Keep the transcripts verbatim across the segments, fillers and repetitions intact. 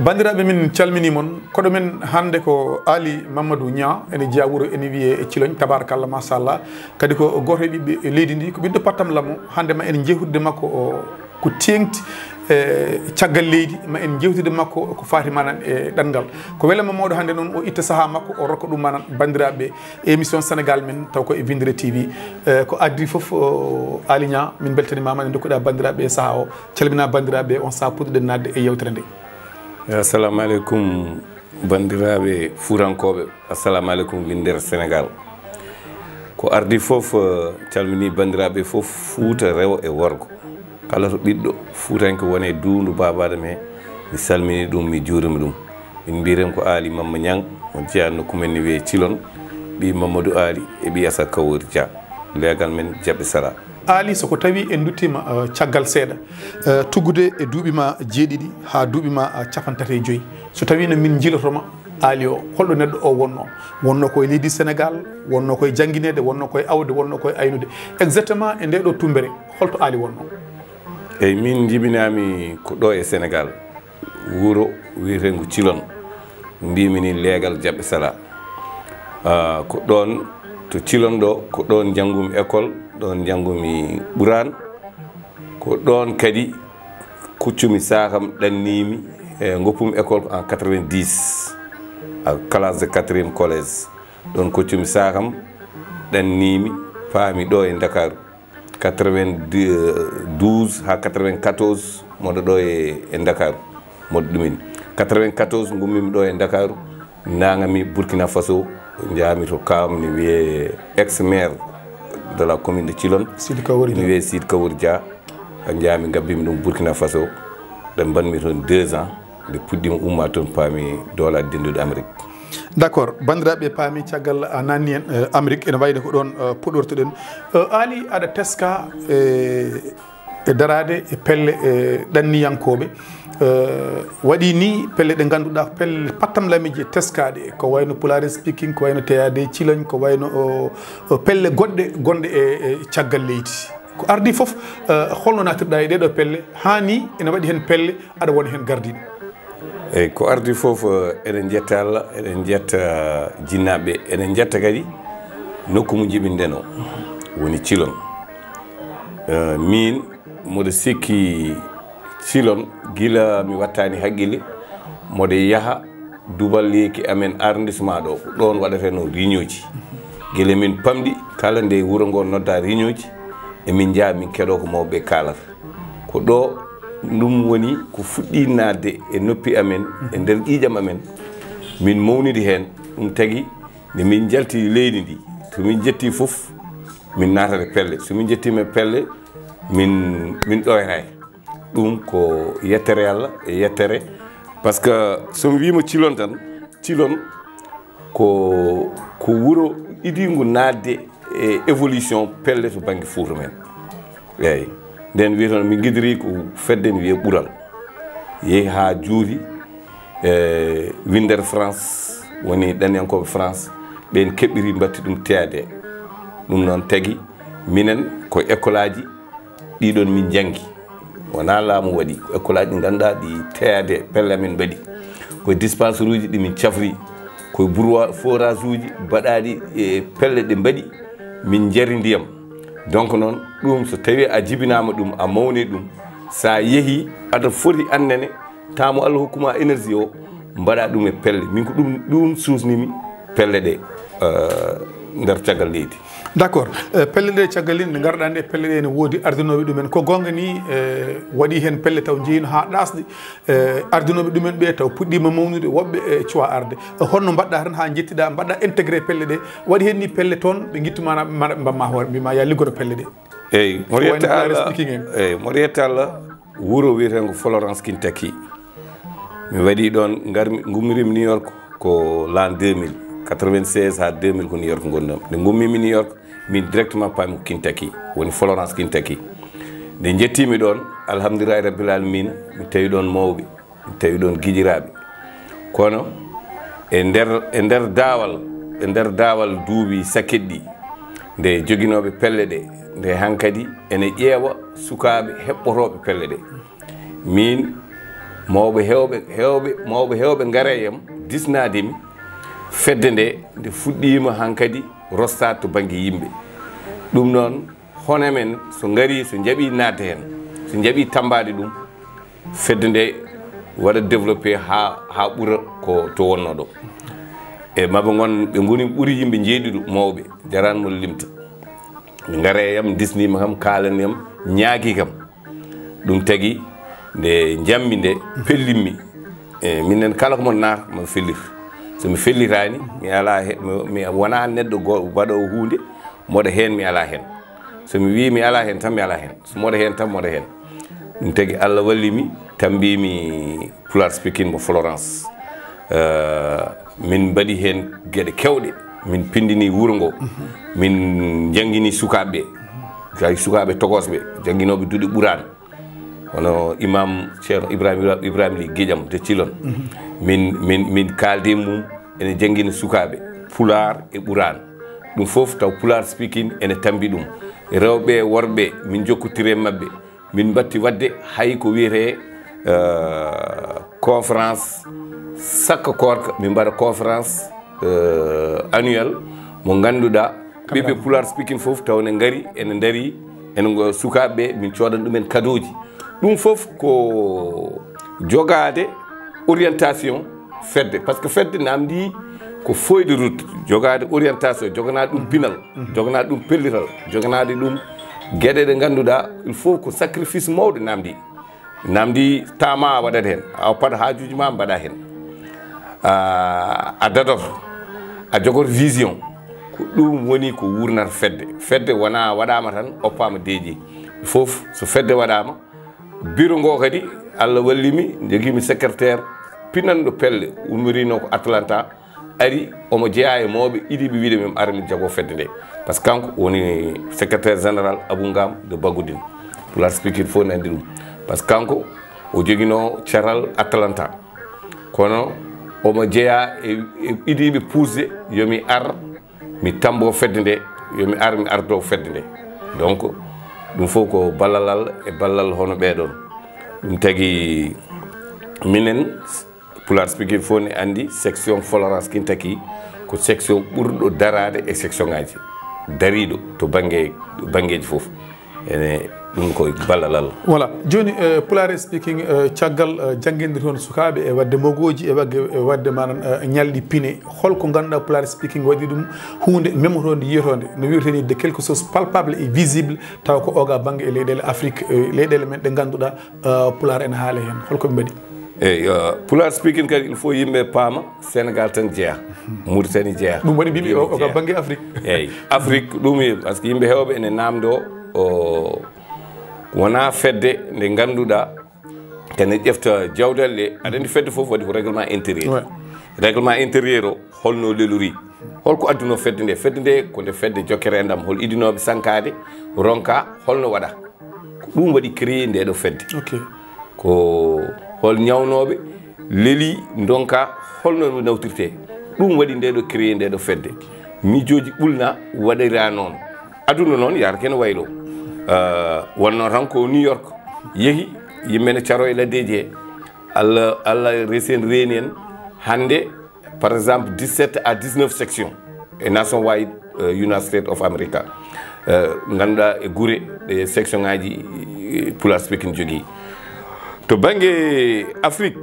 Banndiraaɓe, min calminii mon. Koɗo men hannde ko Aali Mamadou Niang, ene jeyaa wuro ene wiyee Ciloñ, tabarakallah, machallah. Kadi ko gooto e ɓiɓɓe leydi ndi, ko ɓiɗɗo Pattam Lamo. Hannde ma en njeewtidde makko o ko teeŋti, e caggal leydi, ma en njeewtidde makko ko faati manan e ɗanngal. Ko welama mawɗo hannde noon o itta sahaa makko, o rokka ɗum manan banndiraaɓe e émission Sénégal men, taw ko e Winndere T V. E, ko addi fof, o, Aali Niang, min mbeltaniima ma, nde ndokkuɗaa banndiraaɓe e sahaa o. Calmina banndiraaɓe, on sahaa puɗɗuɗen naatde e yeewtere nde. Assalamu aleykum, banndiraaɓe fuutankooɓe. Assalamu aleykum, Winndere Sénégal. Ko ardi fof, eh, calmini banndiraaɓe fof, Fuuta rewo e worgo. Kala to ɓiɗɗo fuutanke woni e duundu baabaaɗo me, mi salmini ɗum, mi juurimi ɗum. Min mbiyeten ko Aali Mamma Ñang, on jeyaa nokku men ne wiyee Cilon, ɓii Mamadou Aali e ɓii Asa Kawori Dia. Leegal men jaɓɓe salaa. Aali, so ko tawi en nduttiima, eh, caggal seeɗa, eh, tuggude e duuɓi ma jeeɗiɗi haa duuɓi ma, eh, capanɗe tati e joy. So tawi no min njiloto ma, Aali o, holɗo neɗɗo o wonno? Wonno ko e leydi Sénégal, wonno ko e janngineede, wonno ko e awde, wonno ko e aynude. Exactement e nde ɗo tumbere, holto Aali wonno? Eyi, min njibinaami ko ɗo e Sénégal, wuro wiyeteengo Cilon, mbiymi ni leegal jaɓɓe salaa. Ah, ko ɗoon to Cilon ɗo, ko ɗoon njanngumi école, ɗoon njanngumi Ɓuraan. Ko ɗoon kadi koccumi saakam, ɗanniimi, e ngoppumi école ko en quatre-vingt-dix, à classe de quatrième collège. Ɗoon koccumi saakam, ɗanniimi, paami ɗo e Ndakaaru. Quatre-vingt-douze haa quatre-vingt-quatorze, moɗo ɗo e, e Ndakaaru, moɗo ɗumen. Quatre-vingt-quatorze, ngummimi ɗo e Ndakaaru, naangami Burkina Faso, njaami to kaam ne wiyee ex-maire de la commune de Cilon, Sidi Kawori Dia. Ne wiyee Sidi Kawori Dia. Njaami, ngabbimi ɗum Burkina Faso, ɗo mbanmi toon deux ans, nde puɗɗiima ummaade toon, paami doolaade denndude Amérique. D'accord, banndiraaɓe, paami caggal a naanni en, eh, Amérique, ene wayno ko ɗoon, eh, puɗɗortoɗen. Eh, Aali, aɗa teska, eh, e daraade e pelle, eh, ɗanniyankooɓe. Eh, waɗi ni pelle ɗe ngannduɗaa, pelle pattamlamiije teskaaɗe, ko wayno Pulaar Speaking, ko wayno T A D Ciloñ, ko wayno, o, o, pelle goɗɗe gonɗe e, e caggal leydi. Ko ardi fof, eh, holno naatirɗaa e ɗee ɗoo pelle? Haa ni ene waɗi heen pelle, aɗa wona heen gardiiɗo. Eyi, ko ardi fof, eh, eɗen njetta Allah, eɗen njetta jinnaaɓe, eɗen njetta kadi nokku mo njibinɗen o, woni Cilon. Eh, miin, mboɗo sikki Cilon, gila mi wattaani hakkille, mboɗo yaha duballeeki amen arrondissement ɗo, ko ɗoon waɗatenoo réunion ji. Gila min pamɗi, kala nde wuro ngo nodda réunion ji, emin njaha min keɗoo ko mawɓe kaalata. Ko ɗo ɗum woni ko fuɗɗi naatde e noppi amen, e nder ƴiiƴam amen. Min mawnidi heen, ɗum tagi nde min njalti leydi ndi, to min njetti fof, min naatata e pelle. So min njettiima e pelle, min, min ɗoyata. Ɗum ko yettere Allah e yettere. Par ce que so mi wiima Cilon tan, Cilon ko, ko wuro idingo naatde e évolution pelle to bannge Fuuta men. Eeyi. Nden wiyeten, min ngidiri ko fedde ne wiyee Ɓural. Yehi haa juuti, e winndere France, woni ɗanniyankooɓe France, ɓeen keɓɓiri, mbatti ɗum T A D. Ɗum noon tagi minen ko école aji ɗiɗon min njanngi. Wonaa laamu waɗi, ko école aji ɗi ngannduɗaa ɗi T A D, pelle amen mbaɗi. Ko dispensaire uji ɗi min cafri, ko bouroi-, forage uji mbaɗaaɗi e pelle ɗe mbaɗi, min njari ndiyam. Donc noon, ɗum so tawii a jibinaama ɗum, a mawni ɗum, so a yehii, aɗa foti annene, taamu Allah hokkuma énergie o, mbaɗa ɗum e pelle. Min ko ɗum, ɗum suusnimi pelle ɗe, eh, nder caggal leydi. D'accord. Eh, pelle ɗe caggal leydi, nde ngarɗaa nde, pelle ɗe ene woodi ardinooɓe ɗumen. Ko goonga ni, eh, waɗi heen pelle taw njeyiino haa ɗaasɗi. Eh, ardinooɓe ɗumen ɓe taw puɗɗiima mawnude, woɓɓe, eh, cuwaa arde. Eh, honno mbaɗɗaa tan haa njettiɗaa, mbaɗɗaa intégré pelle ɗe? Waɗi heen ni pelle toon, ɓe ngittuma na, ma, mbamma hoore, mbima ya liggoto pelle ɗe. Eyi, mboɗo yetta Allah. Eyi, mboɗo yetta Allah. Wuro wiyeteengo Florence, Kentucky. Mi waɗi ɗoon, ngarmi, ngummirimi New York ko l'an deux mille, quatre-vingt-seize haa deux mille ko New York ngonnomi. Nde ngummimi New York, min directement paami ko Kentucky, woni Florence, Kentucky. Nde njettiimi ɗoon, alhamdulillahi rabbil alamina, mi tawi ɗoon mawɓe, mi tawi ɗoon giƴiraaɓe. Kono e nder, e nder daawal, e nder daawal duuɓi sakkiɗi ɗi, nde joginooɓe pelle ɗe, nde hankadi ene ƴeewa sukaaɓe heɓɓotooɓe pelle ɗe. Min, mawɓe heewɓe, heewɓe, mawɓe heewɓe ngare e yam, disnaade mi. Fedde nde, nde fuɗɗiima hankadi rostaade to bannge yimɓe. Ɗum noon, hono men, so ngari, so njaɓi naatde heen, so njaɓi tammbaade ɗum, fedde nde waɗa développé haa, haa ɓura ko to wonnoo ɗo. E maɓɓe ngon, ɓe ngoni ɓuri yimɓe njeeɗiɗo mawɓe, jaraani mo limta. Ɓe ngara e yam, disniima kam, kaalani yam, ñaagi kam. Ɗum tagi nde njammi nde, pellimmi. E, minen kala ko mon naata, mon fellir. So mi fellitaani, mi alaa he, mi, mi wonaa neɗɗo go-, waɗoowo huunde, moɗa heen, mi alaa heen. So mi wii mi alaa heen tan, mi alaa heen. So moɗa heen tan, moɗa heen. Ɗum tagi Allah walli mi, tambi mi Pulaar Speaking mo Florence. Eh, min mbaɗi heen geɗe keewɗe. Min pindini wuro ngo. Min njanngini sukaaɓe ɓe. Tawi sukaaɓe tokosɓe, jannginooɓe duɗe Ɓuraan. Hono Imam Ceerno Ibrahima, Ibrahima Ly Geƴam de Cilon. Min, min, min kaaldi e mum, ene janngina sukaaɓe Pulaar e Ɓuraan. Ɗum fof taw Pulaar Speaking ene tambi ɗum. Rewɓe e worɓe, min njokkotiri e maɓɓe. Min mbatti waɗde hay ko wiyetee, eh, conférence sakka koorka, min mbaɗa conférence, eh, annuelle mo ngannduɗaa ɓiɓɓe Pulaar Speaking fof taw ne ngari, ene ndari, ene ngo sukaaɓe ɓe, min coodana ɗumen kadooji. Ɗum fof ko jogaade orientation fedde, parce que fedde namdi ko feuille de route, jogaade orientation, jogana ɗum pinal, jogana ɗum pellital, joganaade ɗum geɗe ɗe ngannduɗaa, il faut ko sacrifice mawɗo namdi. Namdi tama a waɗat heen, a oppat haajuuji ma mbaɗa heen. A, a dador, a jogor vision. Ko ɗum woni ko wurnata fedde. Fedde wona waɗama tan, oppama deeƴi. Fof, so fedde waɗama, biro ngo kadi, Allah walli mi, jogimi secrétaire pinanɗo pelle, ummorino ko Atlanta, ari omo jeyaa e mawɓe idiiɓe wiide min ara min jago fedde nde. Parce que kanko woni secrétaire général Abou Ngam de Bagoudine. Pulaar Speaking fof ne anndi ɗum. Parce que kanko o jogino caral Atlanta. Kono omo jeyaa e, e idiiɓe puusde yo mi ar, mi tambo fedde nde, yo mi ar, mi ardo fedde nde. Donc, ɗum fof ko ballal Allah e ballal hono ɓeɗon. Ɗum tagi minen, Pulaar Speaking fof ne anndi section Florence Kentucky ko section ɓurɗo daraade e section ngaji. Dariiɗo to bannge, banngeeji fof. Ene, ɗum ko ballal Allah. Voilà. Jooni, eh, Pulaar Speaking, eh, caggal, eh, jannginde toon sukaaɓe e waɗde mogooji, e wagge, e waɗde maanaam, eh, ñalɗi pine. Holko ngannduɗaa Pulaar Speaking waɗi ɗum huunde memotoonde, yiyetoonde, no wiyetee ni de quelque chose palpable et visible, tawa ko oga bannge e leyɗeele Afrique, eh, leyɗeele men ɗe ngannduɗaa, eh, Pulaar ene haala heen. Holko ɓe mbaɗi? Eyi, eh, Pulaar Speaking kadi, il faut yimɓe paama, Sénégal tan jeyaa, Mauritanie jeyaa. Ɗum waɗi mbiimi o, o ka bannge Afrique. Eyi, Afrique ɗum, parce que yimɓe heewɓe ene naamndo o, wonaa fedde nde ngannduɗaa, ene ƴefta jawdal ɗe. Aɗa anndi fedde fof waɗi ko règlement intérieur. Ouais. Règlement intérieur o, holno lelori? Holko adduno fedde nde? Fedde nde ko nde fedde jokkere enɗam. Hol idinooɓe sankaade, ronka, holno waɗa? Ko ɗum waɗi créé nde ɗo fedde. Ok. Ko hol ñawnooɓe leli ndonka holno ɗum nawtirte. Ɗum waɗi nde ɗo créé nde ɗo fedde. Miijooji ɓulna waɗira noon. Aduna noon yaara kene waylo. Euh, wonno tan ko New York yehi, yimɓe ne caro e laddeji he. Allah, Allah resi en, reeni en. Hannde, par exemple, dix-sept à dix-neuf sections e nationwide, euh, United States of America. Euh, ngannduɗaa e gure ɗe section ngaji, euh, Pulaar Speaking jogii. To bannge Afrique,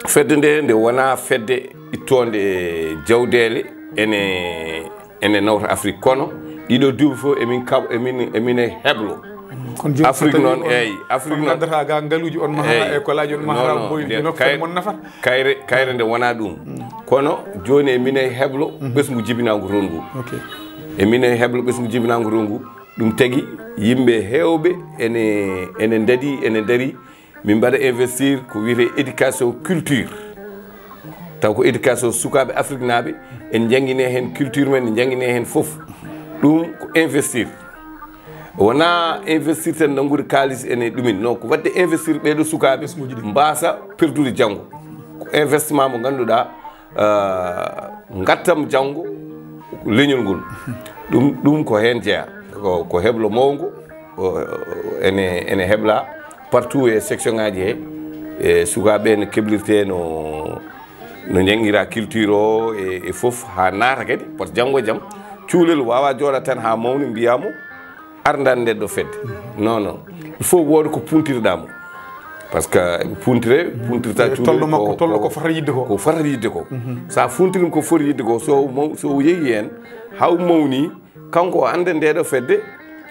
fedde nde, nde wonaa fedde ittoonde jawdeele ene, ene nawta Afrique. Kono ɗiɗo duuɓi fof emin kaɓ-, emin, emin e heblo. Kono jooni Afrique so tawi noon, on, eyi, Afrique on noon. Ngaddata ga ngaluuji on mahata, eyi, e kolaaji on mahata, non, non, boy, nde no kay-, fedde mon nafata? Kayre, kayre nde wonaa ɗum. Mm. Kono jooni emin e heblo, mhm, ɓesngu jibinaangu toon ngu. Ok. Emin e heblo ɓesngu jibinaangu toon ngu. Ɗum tagi yimɓe heewɓe ene, ene ndadi, ene ndari. Min mbaɗa investir ko wiyetee éducation culture. Taw ko éducation sukaaɓe Afrique naaɓe, en njanngine heen culture men, en njanngine heen fof. Ɗum ko investir. Wonaa investir tan nanngude kaalis ene ɗumin. Non, ko waɗde investir ɓeeɗo sukaaɓe mbaasa perdude janngo. Ko investissement mo ngannduɗaa, ah, ngattam janngo leñol ngol. Ɗum, ɗum ko heen jeyaa. Ko, ko heblo mawngo, o, ene, ene hebla. Partout e section ngaji he, e sukaaɓe no keblirte, no, no janngira culture o e, e fof, haa naata kadi, parce que janngo e jam, cuulel waawaa jooɗaade tan haa mawni, mbiyaa mo, "Ar ndan nde ɗo fedde." Non, non. Il faut wooda ko puntirɗaa mo. Parce que puntire, puntirta cuulel tolno makko, ko, tolno ko ko fotata yiɗde ko. Ko fotata yiɗde ko. Mhm. So a funtirii ko foti yiɗde ko, so maw-, so o yehi heen, haa o mawni, kanko o annda nde ɗo fedde.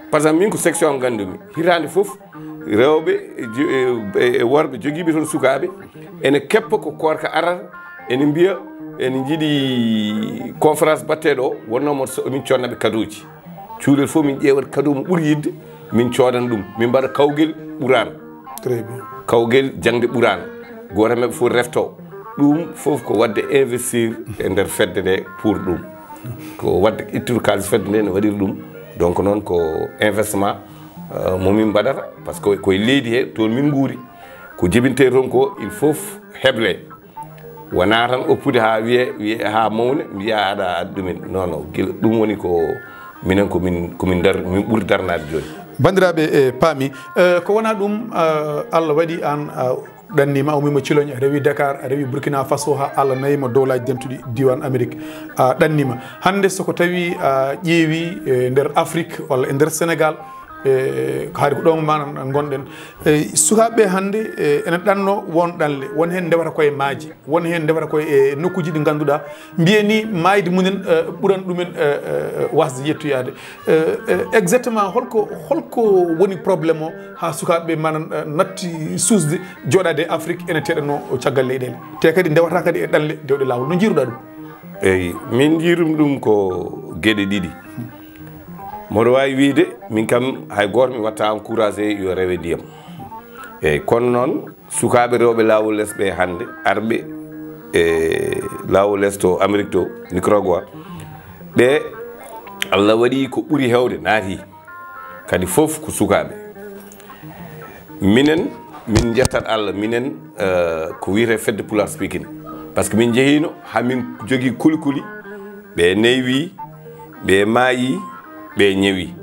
Par exemple, min ko section am nganndumi. Hitaande fof, rewɓe e jo-, e, e, e worɓe jogiiɓe toon sukaaɓe, ene keppa ko koorka arata, ene mbiya, ene njiɗi conférence baɗteeɗo o, wonnoo mo so, min codna ɓe kadooji. Cuulel fof min ƴeewat kado mo ɓuri yiɗde, min coodan ɗum, min mbaɗa kawgel ɓuraano. Très bien. Kawgel jaŋde ɓuraano. Gooto e maɓɓe fof refto. Ɗum fof ko waɗde investir e nder fedde nde pour ɗum. Ko waɗde ittude kaalis fedde nde no waɗiri ɗum. Donc noon ko investissement, euh, mo min mbaɗata, parce que ko e leydi he, toon min nguuri. Ko jibintee toon ko, il faut heble. Wonaa tan oppude haa wiye, wiye haa mawna, mbiya aɗa addi ɗumen. Non, non, gila ɗum woni ko minen, ko min, ko min dar-, min ɓuri darnaade jooni. Banndiraaɓe, e paami, eh, ko wonaa ɗum, eh, Allah waɗi aan, a ɗanniima, a ummiima Ciloñ, a rewi Dakar, a rewi Burkina Faso, haa Allah nayi ma dowlaaji dentuɗi diiwaan Amérique, a ɗanniima. Hannde so ko tawi a ƴeewi, eh, nder Afrique walla e nder Sénégal, e, ko haali ko ɗoon ma ngonɗen. E, sukaaɓe hannde, e, ene ɗanno won ɗanle, won heen ndewata koye maaje, won heen ndewata koye e nokkuuji ɗi ngannduɗaa, mbiyen ni maayde mumen, e, ɓuran ɗumen, e, e, waasde yettoyaade. E, e, exactement holko, holko woni problème o haa sukaaɓe manan, e, natti suusde, jooɗaade e Afrique ene teɗanoo caggal leyɗeele? Te kadi ndewata kadi e ɗanle dewɗe laawol. No njiiruɗaa ɗum? Eyi, min njiirum ɗum ko geɗe ɗiɗi. Mboɗo waawi wiyde, min kam, hay gooto mi watta encouragé yo rewe ndiyam. Eyi, kono noon, sukaaɓe rewɓe laawol les ɓe hannde, arɓe e laawol les to Amérique to, Nicaragua, ɓe Allah waɗi ko ɓuri heewde naati. Kadi fof ko sukaaɓe. Minen, min njettat Allah, minen, eh, ko wiyetee fedde Pulaar Speaking. Par ce que min njehiino, haa min jogii kuli kuli, ɓe neywi, ɓe maayi, ɓe ñewi.